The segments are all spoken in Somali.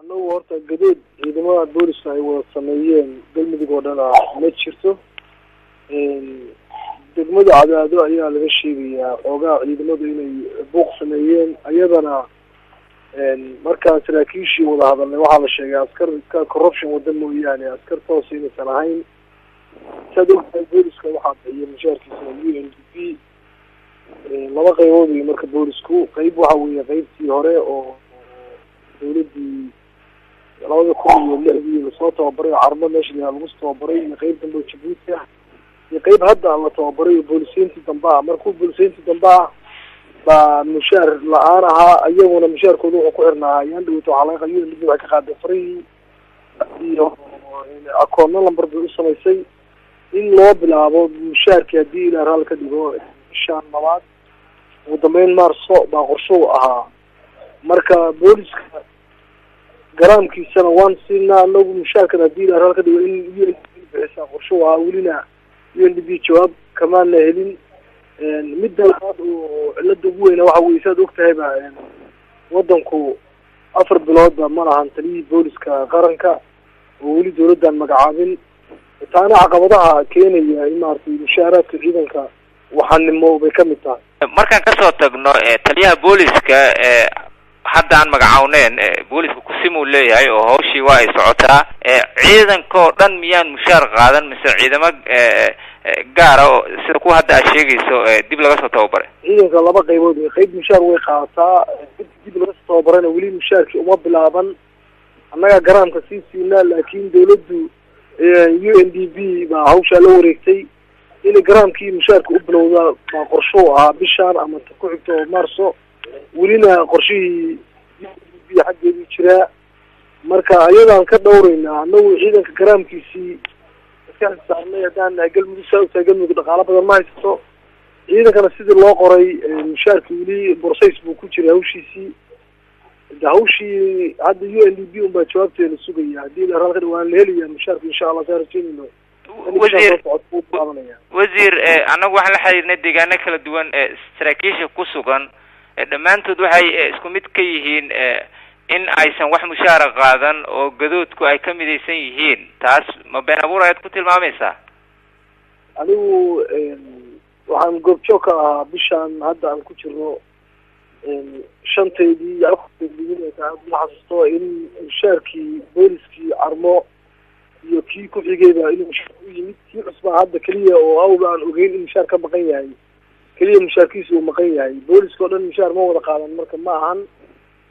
Annagu horta gadood ciidamada booliska ay wada sameeyeen Galmudug oo dhan ma jirto. Degmada Cadaado ayaa laga sheegayaa xoogaa ciidamadu inay buuq sameeyeen, iyadana markaan saraakiishii wada hadalnay waxaa la sheegay askar iska corruption wada mooyaane askar toos inaysan ahayn. Saad ogtahay, booliska waxaa bixiya mushaarkiisa UNDP. Laba qaybood wey marka boolisku. Qeyb waxa weeye qeybtii hore oo dawladdii 2006dii lasoo tababaray oo Carmo meesha la lagu tababaray, iyo qeyb dambe oo Jabuuti ah, iyo qeyb hadda la tababaray oo booliseyntii dambe ah. Markuu booliseyntii dambe ah baa mushaar la-aan ahaa, iyaguna mushaarkooda wuxuu ku xirnaa ayaan dhaweyto waxaa laga UNDP waxay ka qaaday farihii iyo akoonno lambar bay u samaysay in loo bilaabo mushaarkii haddii Ilaa raali ka dhigo bishaan labaad, ugu dambeyn Maarso baa qorsho u ahaa. Marka booliska garaamkiisana waan siinaa anagu, mushaarkan haddii Ilaa raali ka dhigo in UNDP bixisaa qorsho u ahaa, welina UNDP jawaab kamaana helin. Midda labaad oo cilada ugu weyna waxa weye, saad og tahayba, wadanku 4 biloodba ma lahan taliyihii booliska qaranka oo weli dawladdan magacaabin. Taana caqabadaha keenaya in maaragtay mushaaraadka ciidanka waxanimo bay kamid tahay. Markaan kasoo tagno taliyaha booliska hadda aan magacawneen, booliska kusimuu leeyahay oo hawshii waa ay socotaa. Ciidanka oo dhan miyaan mushaar qaadan, mise ciidamo gaara oo sida kuwa hadda aad sheegayso dib laga soo tababaray? Ciidanka laba qaybood wey. Qayb mushaar way qaadataa, dib laga soo tababarayna weli mushaarkii uma bilaaban. Annagaa garaamka sii siinaa, laakiin dawladdu UNDP baa hawshaa la wareegtay. Inay garaamkii mushaarka u bilowda baa qorsho u ahaa bishaan ama ta ku xigto oo Maarso, welina qorshihii UNDP xaggeedii jiraa. Marka ayadaan ka dhawraynaa annagu ciidanka garaamkiisii iska xisaabnay haddaan nahay Galmudug. Saa ogtahay, Galmudug dhaqaalo badan ma haysato. Ciidankana sidii loo qoray mushaarki weli process buu ku jiray hawshiisii. De hawshii hadda UNDP un baa jawaabteeda sugaya. Haddii la raalka waan la helaya mushaarka, insha Allah, saa rajeynayno. Wasiir, wasiir, annagu waxaan la xiriirnay deegaano kala duwan, saraakiisha ku sugan dhammaantood waxay isku mid ka yihiin in aysan wax mushaara qaadan oo gadoodku ay ka midaysan yihiin. Taas ma been abuur ayaad ku tilmaamaysaa? Anigu waxaan goobjoog ka ahaa bishaan hadda aan ku jirno shanteedii iyo afarteedii ma xasuusto in mushaarkii booliskii Carmo iyo kii ku xigayba inuu mushaar u yimid. Kii cusbaa hadda keliya oo awba aan ogeyn in mushaar ka maqan yahay, keliya mushaarkiisa uu maqan yahay. Booliska oo dhan mushaar ma wada qaadan. Marka ma ahan,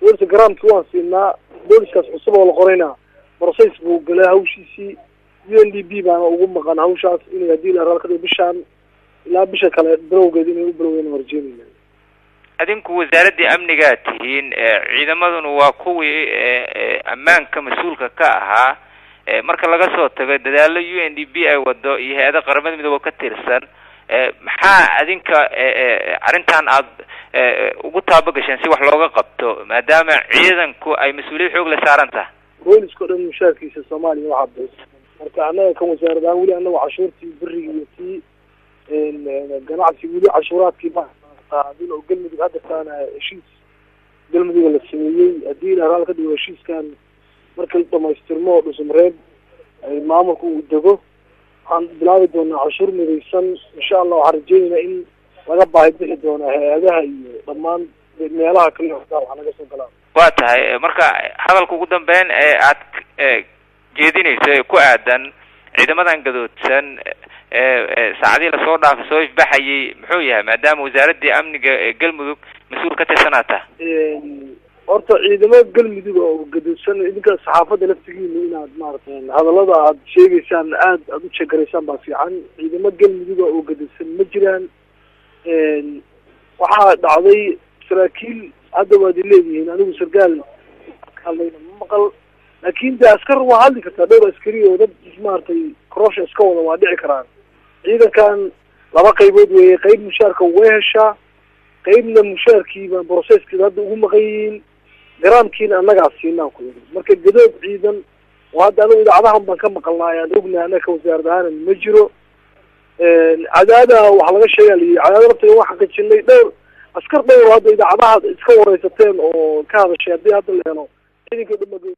booliska garaamkii waan siinaa. Booliskaas cusub oo la qorayna process buu galay hawshiisii. UNDP baana ugu maqan hawshaas inay haddii la raal ka dhigo bishaan ilaa bisha kale bilowgeed inay u bilowdeen warjeynayna. Adinku wasaaraddii amnigaa tihiin, ciidamaduna waa kuwii ammaanka mas-uulka ka ahaa. Marka laga soo tago dadaalo UNDP ay wado iyo hay-ada Qaramada Midoobe ka tirsan, maxaa adinka arrintan aad ugu taabagasheen si wax looga qabto, maadaama ciidanku ay mas-uuliyad xoog la saaran tahay? Booliska o dhan mushaarkiisa Soomaaliya waxaa bixisa. Marka annaga kan wasaarad ahaan weli annaga cashuurtii beriga iyo tii ganacsi weli cashuuraadkii ma qaadin oo Galmudug hadda taana heshiis Galmuduga la sameeyey. Haddii Ilaa raal ka dhigo heshiiskan marka la dhamaystirmo oo Dhusmareeb ay maamulka uu dego, waxaan bilaabi doonaa cashuur midaysan, insha Allah. Waxaan rajeynaynaa in laga baahi bixi doona hay-adaha iyo dhammaan meelaha kale waxa naga soo galaan. Waa tahay. Marka hadalka ugu dambeyn ee aad jeedinayso ee ku aadan ciidamadan gadoodsan saacadihii lasoo dhaafay soo ifbaxayay muxuu yahay, maadaama wasaaraddii amniga ee Galmudug mas-uul ka tirsanaata? Horta ciidamada Galmudug oo gadoodsan, idinka saxaafadda laftigiina inaad maaragtay hadallada aad sheegaysaan aad aada u jegaraysaan baa fiican. Ciidamo Galmuduga oo gadoodsan ma jiraan. Waxaa dhacday saraakiil hadda waad leedihiin, anigu sarkaal hadlayna ma maqal, laakin de askar waa hadli kartaa. Dhowr askari oo dad maaragtay corruption iska wada waa dhici karaan. Ciidankan laba qaybood weeye. Qayb mushaarka way heshaa, qaybna mushaarkiiba processkeeda hadda ugu maqan yihiin, garaamkiina annagaa siinaan ku yidhi. Marka gadood ciidan oo hadda anigu idaacadahan baan ka maqalnaa ayaan ognahay annaga ka wasaarad ahaanan ma jiro. Cadaada waxaa laga sheegaa layihi Cadaada laftiga waan xaqiijinay. Dhowr askar dhowr hadda idaacadaha iska wareysateen oo ka hadashay haddii hadda la helo ciidanka dhan.